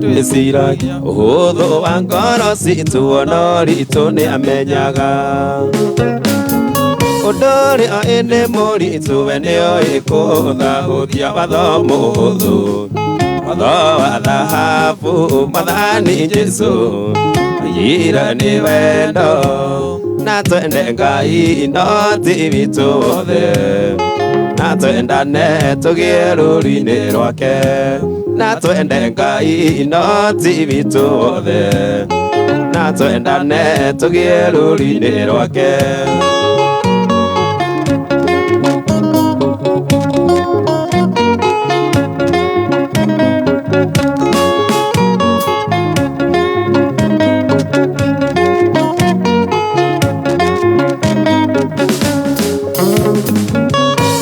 Twĩciragia ũhũthũ wa ngoro citũ ona ũritũ nĩ amenyaga. Ũndũ ũrĩa oĩ nĩ mũritũ we nĩoĩ kũhũthahũthia watho mũhũthũ. Watho wa thahabu Mwathani Jesũ oigire nĩ wendo na twende Ngai no ti witũ wothe. Na twendane tũgĩe rũũru-inĩ rwake. Na twende Ngai no ti witũ wothe. Na twendane tũgĩe rũũru-inĩ rwake.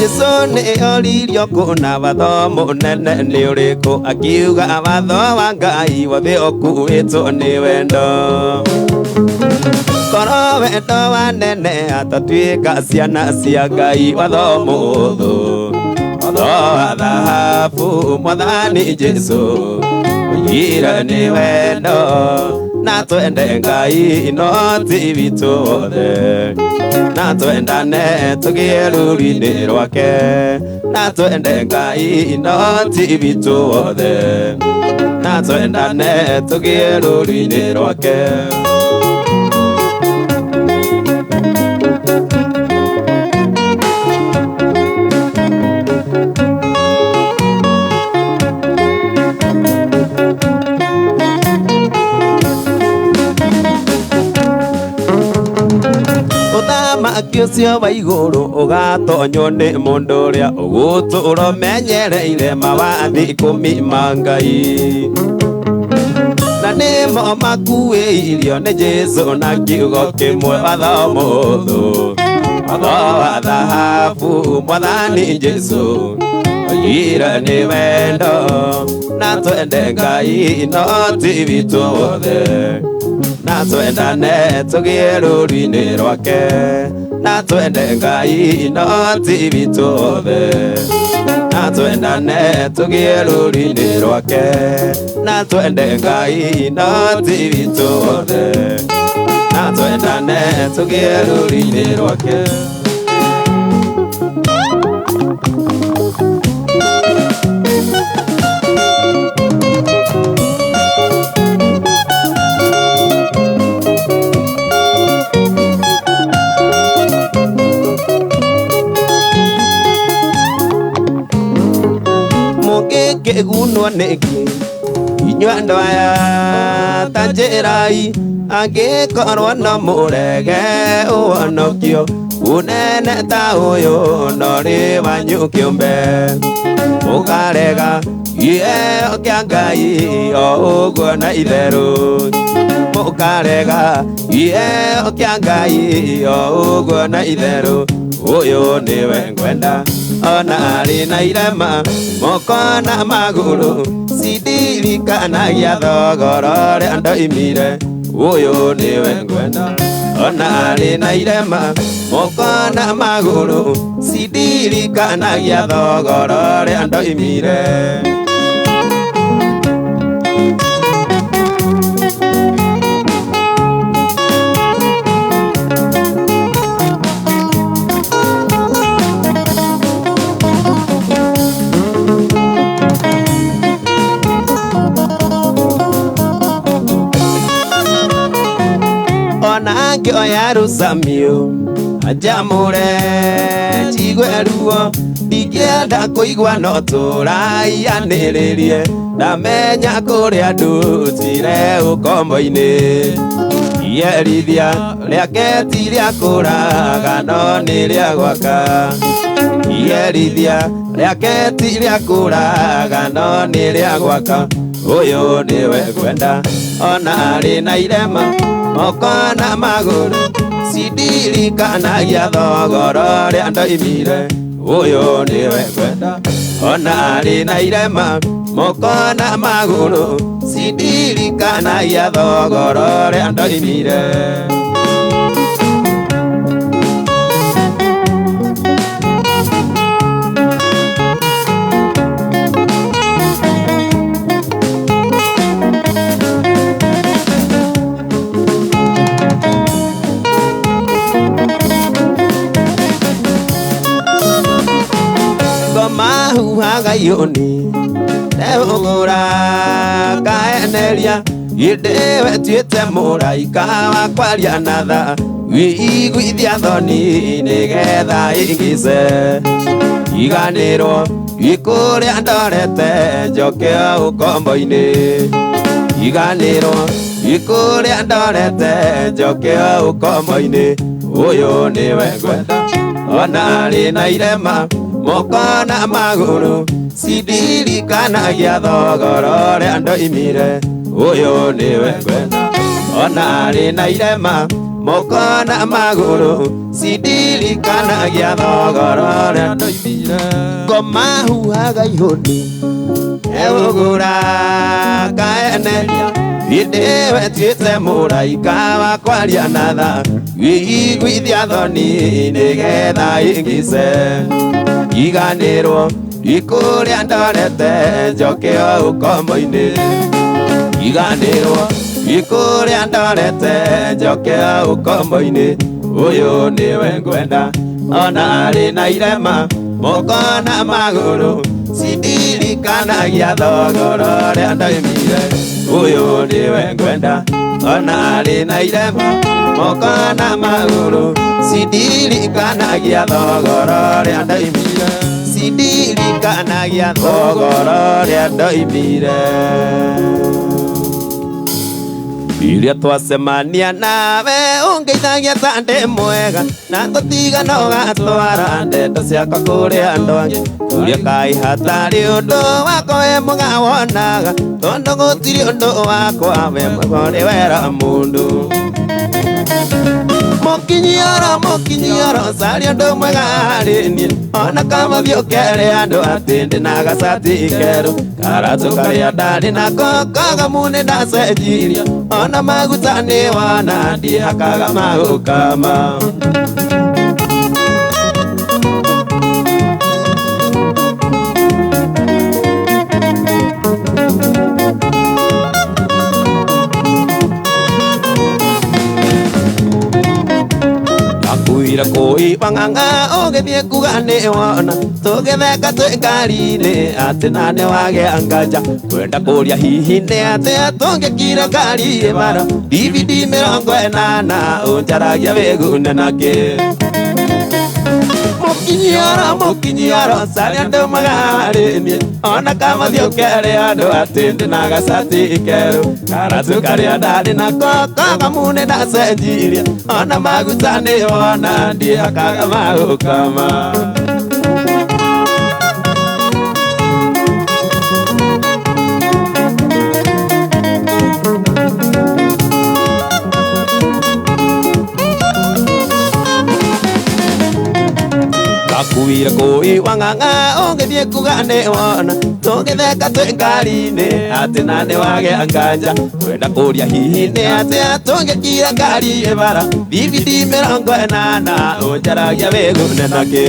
Jesũ nĩ oririo kũna watho mũnene nĩ ũrĩkũ, akiuga watho wa Ngai wothe ũkuĩtwo nĩ wendo. Korwo wendo wanene atatuĩka ciana cia Ngai, watho mũhũthũ, watho wa thahabu Mwathani Jesũ oigire nĩ wendo na twende Ngai no ti witũ wothe. Na twendane tũgĩe rũũru-inĩ rwake. Na twende Ngai no ti witũ wothe. Na twendane tũgĩe rũũru-inĩ rwake. Ũthamaki ũcio wa igũrũ ũgatonywo nĩ mũndũ ũrĩa ũgũtũũra ũmenyereire mawathi ikũmi ma Ngai. Na nĩmo makuĩirio nĩ Jesũ na kiugo kĩmwe watho mũhũthũ, watho wa thahabu Mwathani Jesũ oigire nĩ wendo na twende Ngai no ti witũ wothe. Na twendane tũgĩe rũũru-inĩ rwake. Na twende Ngai no ti witũ wothe. Na twendane tũgĩe rũũru-inĩ rwake. Na twende Ngai no ti witũ wothe. Na twendane tũgĩe rũũru-inĩ rwake. Mũngĩkĩgunwo nĩkĩ inyuĩ andũ aya ta njĩrai, angĩkorwo no mũrege ũhonokio mũnene ta ũyũ no rĩ wanyu kĩũmbe. Mũkarega iheo kĩa Ngai o ũguo na itherũ. Mũkarega iheo kĩa Ngai o ũguo na itherũ. Ũyũ nĩwe ngwenda ona arĩ na irema moko na magũrũ cindirikanagia thogora ũrĩa ndoimire. Ũyũ nĩwe ngwenda ona arĩ na irema moko na magũrũ cindirikanagia thogora ũrĩa ndoimire. Ona ngĩoya rũcamiũ anjamũre njigue ruo, ndingĩenda kũigua no tũraiyanĩrĩrie. Ndamenya kũrĩa ndutire ũkombo-inĩ. Iherithia rĩake ti rĩa kũraga no nĩ rĩa gwaka. Iherithia rĩake ti rĩa kũraga no nĩ rĩa gwaka. Ũyũ nĩwe ngwenda ona arĩ na irema moko na magũrũ cindirikanagia thogora ũrĩa ndoimire. Ũyũ nĩwe ngwenda ona arĩ na irema moko na magũrũ cindirikanagia thogora ũrĩa ndoimire. huhaga ihũni Ndegũgũra ngaeneria Gĩndĩ wetuĩte mũraika wa kwaria na tha Wĩiguithia thoni nĩgetha ĩngice Iganĩrwo ikũrĩa ndorete njoke ũkombo-inĩ Iganĩrwo ikũrĩa ndorete njoke ũkombo-inĩ Ũyũ nĩwe ngwenda ona arĩ na irema moko na magũrũ cindirikanagia thogora ũrĩa ndoimire Ũyũ nĩwe ngwenda ona arĩ na irema moko na magũrũ cindirikanagia thogora ũrĩa ndoimire Ngoma huhaga ihũni egũgũra ngaeneria Gĩndĩ wetuĩte mũraika wa kwaria na tha Wĩiguithia thoni nĩgetha ĩngice Iganĩrwo ikũrĩa ndorete njoke ũkombo-inĩ Iganĩrwo ikũrĩa ndorete njoke ũkombo-inĩ Ũyũ nĩwe ngwenda ona arĩ na irema moko na magũrũ cindirikanagia thogora ũrĩa ndoimire Ũyũ nĩwe ngwenda ona arĩ na irema moko na magũrũ cindirikanagia thogora ũrĩa ndoimire Cindirikanagia thogora ũrĩa ndoimire Iria twacemania nawe ũngeithagia ta ndĩ mwega na tũtigana ũgatwara ndeto ciakwa kũrĩ andũ angĩ Kũria kaĩ hatarĩ ũndũ wakwa we mwega wonaga tondũ gũtirĩ ũndũ wakwa we mwega ũrĩ wera mũndũ Mũkinyioro mũkinyioro caria ũndũ mwega harĩ niĩ ona kamũthiĩ ũkere andũ atĩ ndĩ na gacati kerũ karatũ karĩa ndarĩ nako kagamu nĩ ndacenjirie ona maguta nĩ wona ndihakaga magũkama Akuire kũiba ng'ang'a ũgĩthiĩ kuga nĩ wona tũgĩtheka twĩ ngari-inĩ atĩ na nĩ wagĩa nganja kwenda kũria hihi nĩ atĩa tũngĩkire ngari ĩmara DVD 80 ũnjaragia wĩgune nakĩ Mũkinyioro mũkinyioro caria ũndũ mwega harĩ niĩ ona kamũthiĩ ũkere andũ atĩ ndĩ na gacati kerũ karatũ karĩa ndarĩ nako kagamu nĩ ndacenjirie ona maguta nĩ wona ndihakaga magũkama Akuire kũiba ng'ang'a ũgĩthiĩ kuga nĩ wona tũgĩtheka twĩ ngari-inĩ atĩ na nĩ wagĩa nganja kwenda kũria hihi nĩ atĩa tũngĩkira ngari ĩbara DVD 80 ũnjaragia wĩgune nakĩ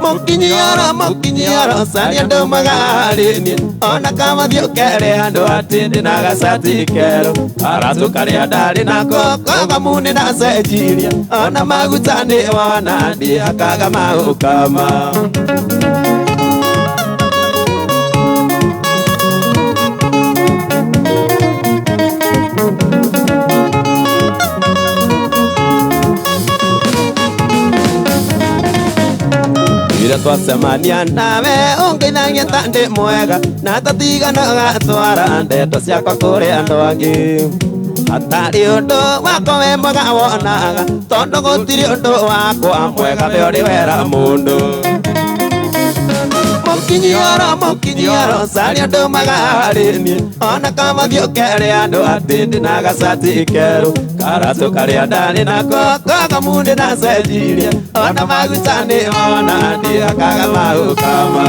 Mũkinyioro mũkinyioro caria ũndũ mwega harĩ niĩ ona kamũthiĩ ũkere andũ atĩ ndĩ na gacati kerũ karatũ karĩa ndarĩ nako kagamu nĩ ndacenjirie ona maguta nĩ wona ndihakaga magũkama Ira twacemania nawe ũngeithagia ta ndĩ mwega na tũtigana ũgatwara ndeto ciakwa kũrĩ andũ angĩ Hatarĩ ũndũ wakwa we mwega wonaga tondũ gũtirĩ ũndũ wakwa mwega we ũrĩ wera mũndũ Mũkinyioro mũkinyioro caria ũndũ mwega harĩ niĩ ona kamũthiĩ ũkere andũ atĩ ndĩ na gacati kerũ karatũ karĩa ndarĩ nako kagamu nĩ ndacenjirie ona maguta nĩ wona ndihakaga magũkama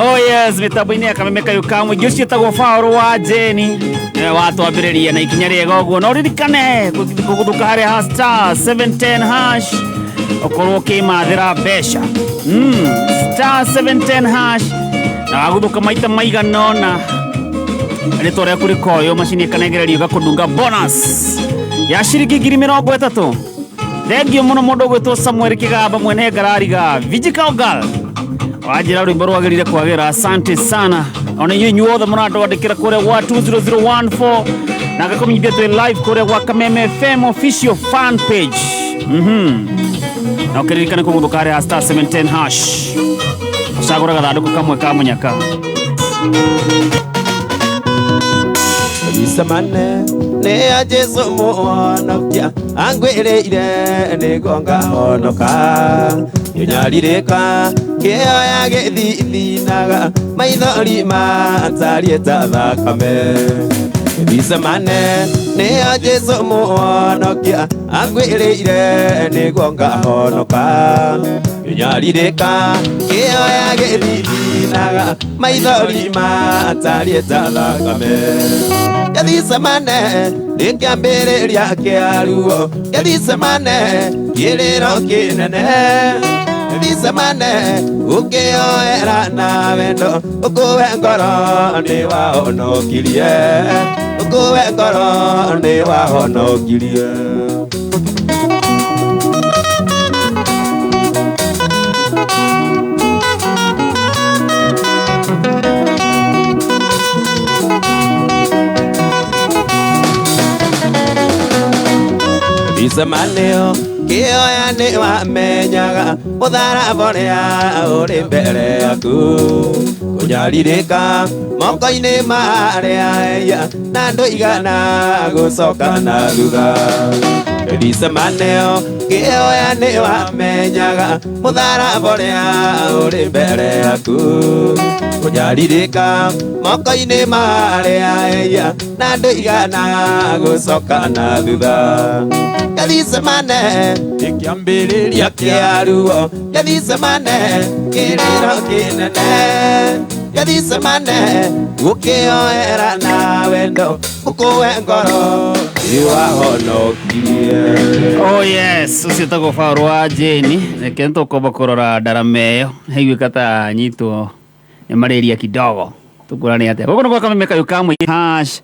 Oh yes, mitambo-inĩ ya Kameme Kayũ ka mũingĩ ũcio wĩtagwo Paul wa Jeni nĩwe watwambĩrĩria na ikinya rĩega ũguo no ũririkane kũgũthũka harĩa ha star 710 hash ũkorwo ũkĩmathĩra mbeca star 710 hash na wagũthũka maita maigana ũna rĩtwa rĩaku rĩkoywo macini ĩkanengererio ĩgakũndunga bonus ya ciringi 30,000. Thengio muno mundu gwitwo Samuel Kigamba mwene ngarariga Vijikaogal wanjira rwimbo rwagirire kwagira. Asante sana ona inyuĩ inyuothe mũrandwandĩkĩra kũrĩa gwa 20014 na ngakũmenyithia twĩ live kũrĩa gwa Kameme FM official fan page. Na ũkĩririkane kũgũthũka harĩa star 710 hash, ũcagũra gathandũkũ kamwe ka mũnyaka. Gethsemane nĩ ya Jesu mũhonokia angwĩrĩire nĩguo ngahonoka, ngĩnyarirĩka kĩoya gĩthithinaga maithori matariĩ ta thakame. Gethsemane nĩ ya Jesu mũhonokia angwĩrĩire nĩguo ngahonoka, ngĩnyarirĩka kĩoya gĩthithinaga maithori matariĩ ta thakame. Gethsemane nĩ kĩambĩrĩria kĩa ruo, Gethsemane kĩrĩro kĩnene, Gethsemane ũkĩoera na wendo ũkũwe ngoro nĩ wahonokirie, ũkũwe ngoro nĩ wahonokirie. Gethsemane kĩoya nĩ wamenyaga mũtharaba ũrĩa ũrĩ mbere yaku, kũnyarirĩka moko-inĩ ma arĩa ehia na ndũigana gũcoka na thutha. Gethsemane kĩoya nĩ wamenyaga mũtharaba ũrĩa ũrĩ mbere yaku, kũnyarirĩka moko-inĩ ma arĩa ehia na ndũigana gũcoka na thutha. Gethsemane kĩambĩrĩria kĩa ruo, Gethsemane kĩrĩro kĩnene, Gethsemane gũkĩoera na wendo ũkũwe ngoro nĩwahonokirie. Oh yes, ũcio tagwo Paul wa Jane. Reke nĩtũkwamba kũrora ndarama ĩyo haiguĩka ta nyitwo nĩ malaria kidogo, tũkuona nĩ atĩa. Gũkũ nĩ gwa Kameme kayũ ka mũingĩ hash.